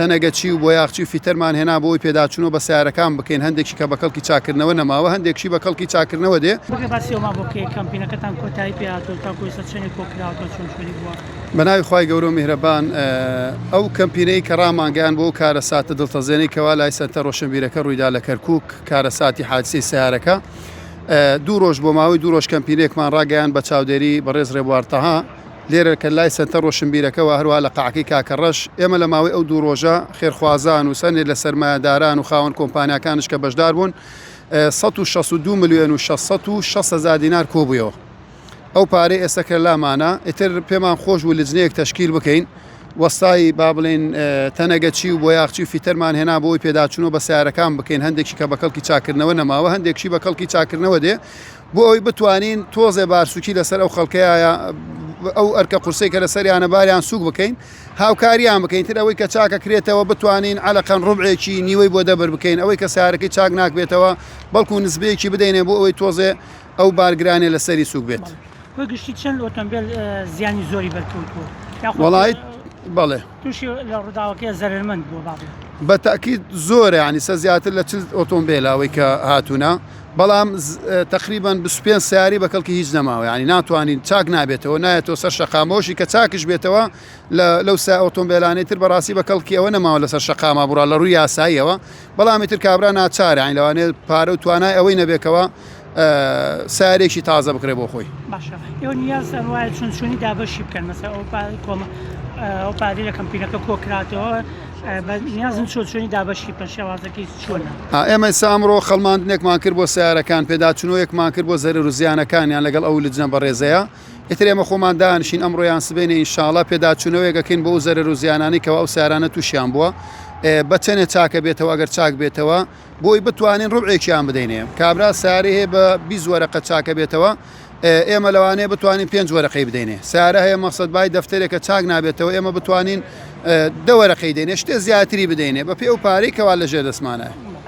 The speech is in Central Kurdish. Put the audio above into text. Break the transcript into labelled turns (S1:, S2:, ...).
S1: تەنەگەچی و بۆیاخچی و فیتەرمان هێنا بۆ ئەوەی پێداچوونەوە بە سەیارەکان بکەین، هەندێکی کە بە کەڵکی چاککردنەوە نەماوە، هەندێکشی بە کەڵکی چاککردنەوە دێ.
S2: بگە باسی ئەومان بۆ بکەی کەمپینەکەتان کۆتایی پێ هاتووە تاکو ئێستا چەندێک کۆ کراوەتەوە چۆن چۆنی بووە؟
S1: بە ناوی خوای گەورە و میهرەبان، ئەو کەمپینەی کە ڕامانگەیاند بۆ ئەو کارەساتە دڵتەزێنەی کەوا لای سەنتەر ڕۆشنبیرەکە ڕوویدا لە کەرکووک، کارەساتی حادیسەی سەیارەکە، دوو ڕۆژ بۆ ماوەی دوو ڕۆژ کەمپینێکمان ڕاگەیاند بە چاودێری بەڕێز ڕێبوار تەها، لێرە کە لای سەنتەر ڕۆشنبیرەکەوە هەروەها لە قاعەکەی کاکە ڕەش، ئێمە لە ماوەی ئەو دوو ڕۆژە خێرخوازان و سەنێ لە سەرمایەداران و خاوەن کۆمپانیاکانش کە بەشدار بوون 162 ملیۆن و 660 هەزار دینار کۆبوویەوە. ئەو پارەی ئێستا کە لامانە ئیتر پێمان خۆش بوو لجنەیەک تەشکیل بکەین وەستای با بڵێین تەنەگەچی و بۆیاخچی و فیتەرمان هێنا بۆ ئەوەی پێداچوونەوە بە سیارەکان بکەین هەندێکی کە بە کەڵکی چاکردنەوە نەماوە هەندێکشی بە کەڵکی چاکردنەوە دێ بۆ ئەوەی بتوانین تۆزێ بارسوکی لەسەر ئەو خەڵکەیە ئەو ئەرکە قورسەی کە لەسەریانە باریان سوک بکەین هاوکاریان بکەین تر ئەوەی کە چاکە کرێتەوە بتوانین عەلەقەن ڕوبعێکی نیوەی بۆ دەبر بکەین ئەوەی کە سارەکەی چاک ناکبێتەوە بەڵکو نسبەیەکی بدەینێ بۆ ئەوەی تۆزێ ئەو بارگرانێ لەسەری سوک بێت.
S2: بە گشتی چەند ئۆتۆمبێل زیانی زۆری بەرکەوتووە؟
S1: وەڵای بەڵێ.
S2: تووشی لە ڕووداوەکەی زەرەرمەند بووە با بڵێم.
S1: بە تەئکید زۆرە یانی سە زیاتر لە 40 ئۆتۆمبێلە ئەوەی کە هاتوونە بەڵام تقریبا 25 سیاری بە کەڵکی هیچ نەماوە یانی ناتوانین چاک نابێتەوە نایەتەوە سەر شەقامەوەشی کە چاکش بێتەوە لە لەو سا ئۆتۆمبێلانەی تر بەڕاستی بە کەڵکی ئەوە نەماوە لەسەر شەقاما بڕا لە ڕووی یاساییەوە بەڵام ئیتر کابرا ناچارە یانی لەوانەیە پارە و توانای ئەوەی نەبێکەوە سارێکی تازە بکرێ بۆ خۆی.
S2: باشە ئێوە نیازتان وایە چۆن چۆنی دابەشی بکەن مەسەلەن ئەو کۆمە ئەو پارەی لە کەمپینەکە کۆ کراتەوە بە نیازن چۆن چۆنی دابەشی بکەن شێوازەکەی چۆنە؟
S1: ئێمە ئێستا ئەمڕۆ خەڵماندنێکمان کرد بۆ سیارەکان پێداچوونەوەیەکمان کرد بۆ زەرەر و زیانەکانیان لەگەڵ ئەو لجنە بەڕێزەیە ئیتر ئێمە خۆمان دانیشین ئەمڕۆ یان سبەینێ ئینشاڵا پێداچوونەوەیەک ئەکەین بۆ ئەو زەرەر و زیانانەی کەوا ئەو سیارانە تووشیان بووە بە چەنێ چاکە بێتەوە ئەگەر چاک بێتەوە بۆی بتوانین ڕوبعێکیان بدەینێ کابرا سارەی هەیە بە 20 وەرەقە چاکە بێتەوە ئێمە لەوانەیە بتوانین پێنج وەرەقەی بدەینێ سارە هەیە مەقسەد بای دەفتەرێکە چاک نابێتەوە ئێمە بتوانین دە وەرەقەی دەینێ شتێ زیاتری بدەینێ بە پێ ئەو پارەی کەوا لەژێر دەستمانە.